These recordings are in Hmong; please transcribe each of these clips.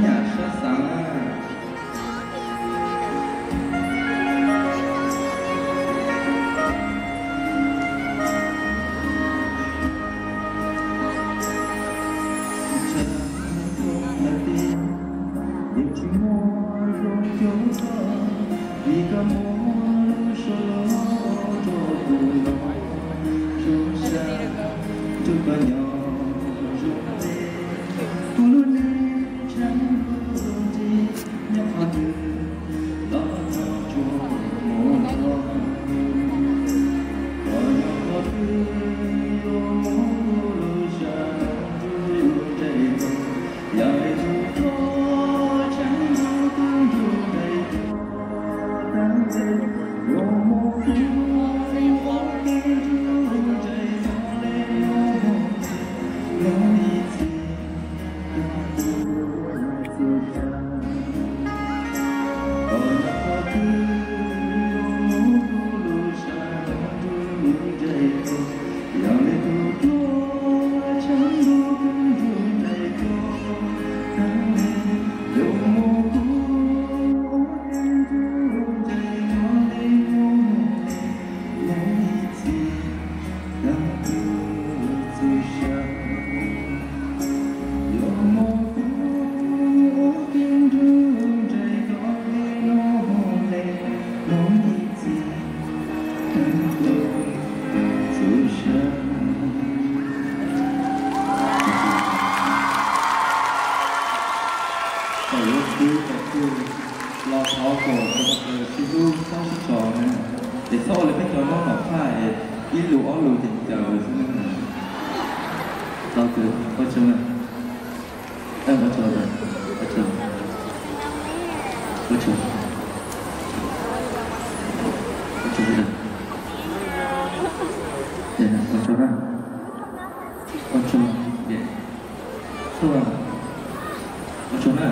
Nyam sab xav na. Tsis muaj zoo cuag koj, vim koj muab lub suab los rau kuv no zoo sab, nrog koj nyob zoo deb, kuv lub neej tsheej ntuj nti, nyob qhov twg los nyob tsuas mus txog. Koj nyob qhov twg yuav muab kuv lub sab nrug nraim koj, yog li tus koj tsheej ntuj twb nrug nraim koj tag nrho, yuav muab kuv ua ke nrug nraim koj li mus mus ib txhis. Thaum yuav khwv thaum twg los thov kom cov pov thawj sib hlub txhob sib tso na, es txhob ua li peb cov noob nom phaj es ib lus ob lus ces ncaws xwb na. Tau kawg, ua tsaug na. Ua tsaug, ua tsaug, ua tsaug, ua tsaug, ua tsaug na, ua tsaug, ua tsaug na,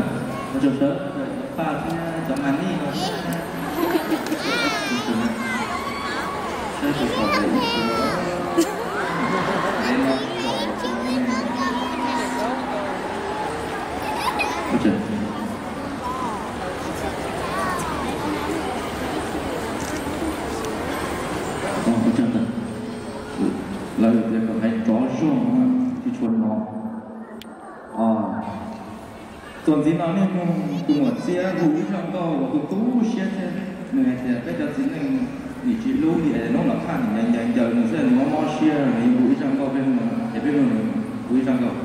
ua tsaug sawv daws cov paj thiab cov mas nij no. Ua tsaug na, saib tus tom ntej ib tug, ntev no tom ntej. Ua tsaug, ua tsaug ntawd, lawv tias kom hais nrov zog, tsis tshua hnov. Txuas ntxiv no nej mloog tus muam Txiab hu ib zaj nkauj uas tu tu siab thiab, nws hais tias peb cov txiv neej nim tsis hlub li es noob nom phaj nim ncaws ncaws ncaws nws xwb, nws mob mob siab, nws yuav hu ib zaj nkauj peb mloog, es peb mloog nws hu ib zaj nkauj.